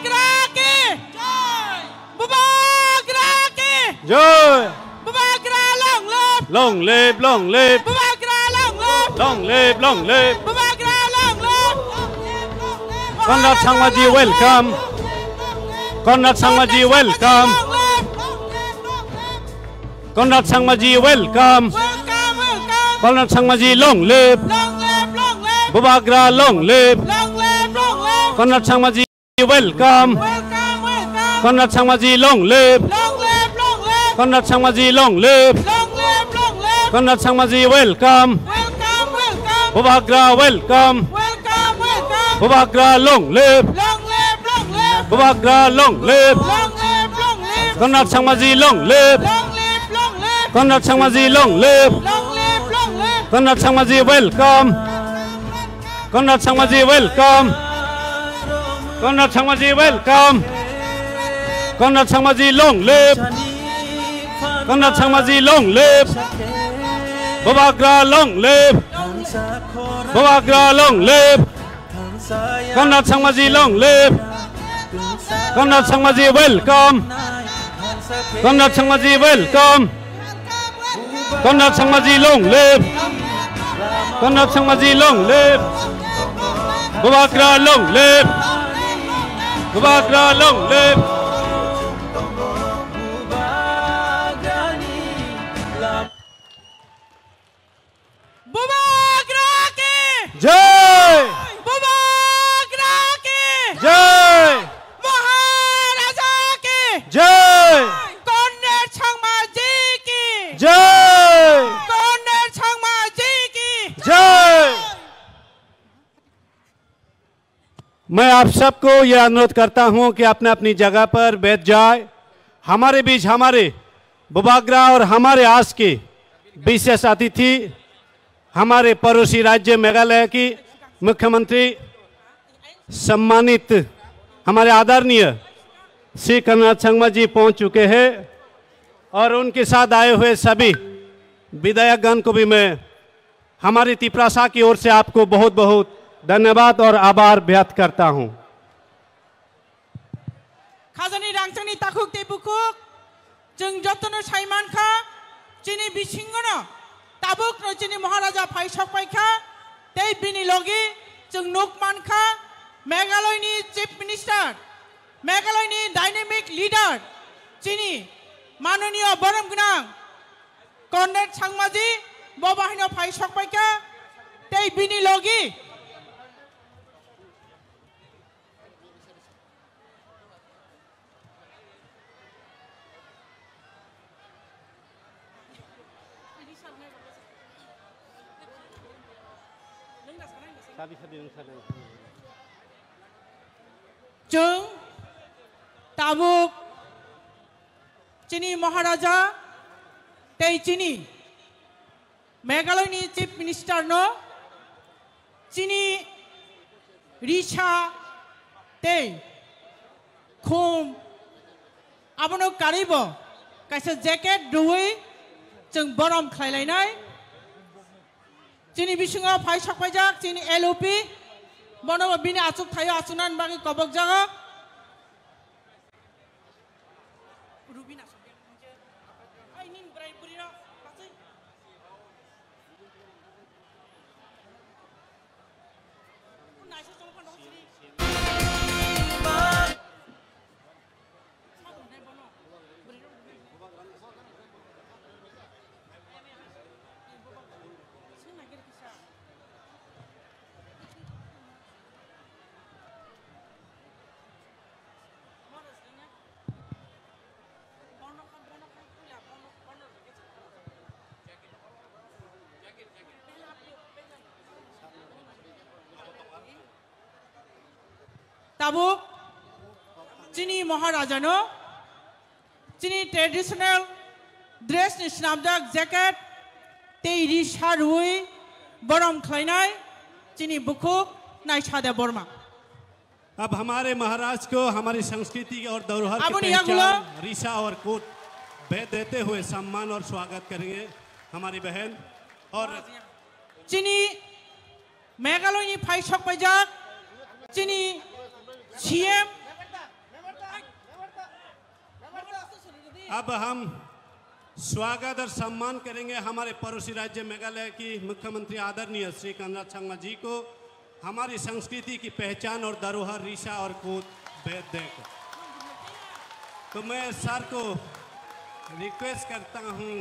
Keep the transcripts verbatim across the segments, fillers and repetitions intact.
Bubagra ki! Bubagra ki! Joy! Bubagra long live! Long live, long live! Bubagra long live! Long live, long live! Bubagra long live! Conrad Sangmaji, welcome. Conrad Sangmaji, welcome. Conrad Sangmaji, welcome. Welcome, welcome. Conrad Sangmaji, long live. Long live, long live. Bubagra, long live. Long live, long live. Conrad Sangmaji, welcome. Welcome, welcome. Conrad Sangmaji, long live. Long live, long live. Conrad Sangmaji, long live. Long live, long live. Conrad Sangmaji, welcome. Welcome, welcome. Bubagra, welcome. Welcome, welcome. Bubagra, long live. Long live, long live. Bubagra, long live. Long live, long live. Conrad Sangmaji, long live. Long live, long live. Conrad Sangmaji, long live. Long live, long live. Conrad Sangmaji, welcome. Conrad Sangmaji, welcome. Conrad Sangmaji, welcome. Conrad Sangmaji, long live. Conrad Sangmaji, long live. Bubagra, long live. Bubagra, long live. Conrad Sangmaji, long live. Conrad Sangmaji, welcome. Conrad Sangmaji, welcome. Conrad Sangmaji, long live. Conrad Sangmaji, long live. Bubagra, long live. Bubagra, long live. Bubagra ki! Jai! Bubagra ki! Jai! Maharaja ki! Jai! Conrad Sangmaji ki! Jai! Conrad Sangmaji ki! Jai! मैं आप सबको यह अनुरोध करता हूं कि अपने अपनी जगह पर बैठ जाए। हमारे बीच हमारे बुबाग्रा और हमारे आज के विशेष अतिथि, हमारे पड़ोसी राज्य मेघालय की मुख्यमंत्री सम्मानित हमारे आदरणीय श्री कन्हैया संगमा जी पहुंच चुके हैं और उनके साथ आए हुए सभी विधायकगण को भी मैं हमारी तिप्रासा की ओर से आपको बहुत बहुत धन्यवाद और आभार व्यक्त करता हूं। Khajani rangchakni takhuk tei bukhuk, chwng jotono sai mankha, chini bisingono tabukno chini Maharaja phai sokpaikha, tei bini logi chwng nuk mankha, Meghalaya ni Chief Minister, Meghalaya ni dynamic leader, chini manoniyo borom gwnang Conrad Sangmaji, bo bahaino phai sokpaikha, tei bini logi Chwng tabuk chini Maharaja tei chini Meghalaya ni Chief Minister no chini risa tei khum abono karwi bo kaisa jacket rwui chwng borom khlai lainai. Chini bisingo phai sokpaijak chini L O P, bono bo bini achuk thaio achuknani bagwi kobokjago. Tabuk chini Maharajano chini traditional dress ni swnamjak jacket tei ri sa rwui borom khlainai chini bukhuk Naisade Borma. अब हमारे महाराज को हमारी संस्कृति और धरोहर की Aboni पहचान yagulo रिसा और कोट भेद देते हुए सम्मान और स्वागत करेंगे हमारी बहन और chini Meghalaya ni phai sokpaijak chini C M अब हम स्वागत और सम्मान करेंगे हमारे पड़ोसी राज्य मेघालय की मुख्यमंत्री आदरणीय श्री कोनराड संगमा जी को, हमारी संस्कृति की पहचान और धरोहर ऋषा और कोद बेद देकर। तो मैं सर को रिक्वेस्ट करता हूँ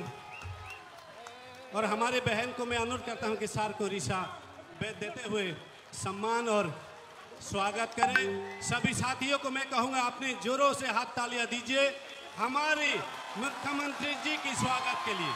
और हमारे बहन को मैं अनुरोध करता हूँ कि सर को ऋषा बेद देते हुए सम्मान और स्वागत करें। सभी साथियों को मैं कहूँगा, अपने जोरों से हाथ तालियां दीजिए हमारे मुख्यमंत्री जी की स्वागत के लिए।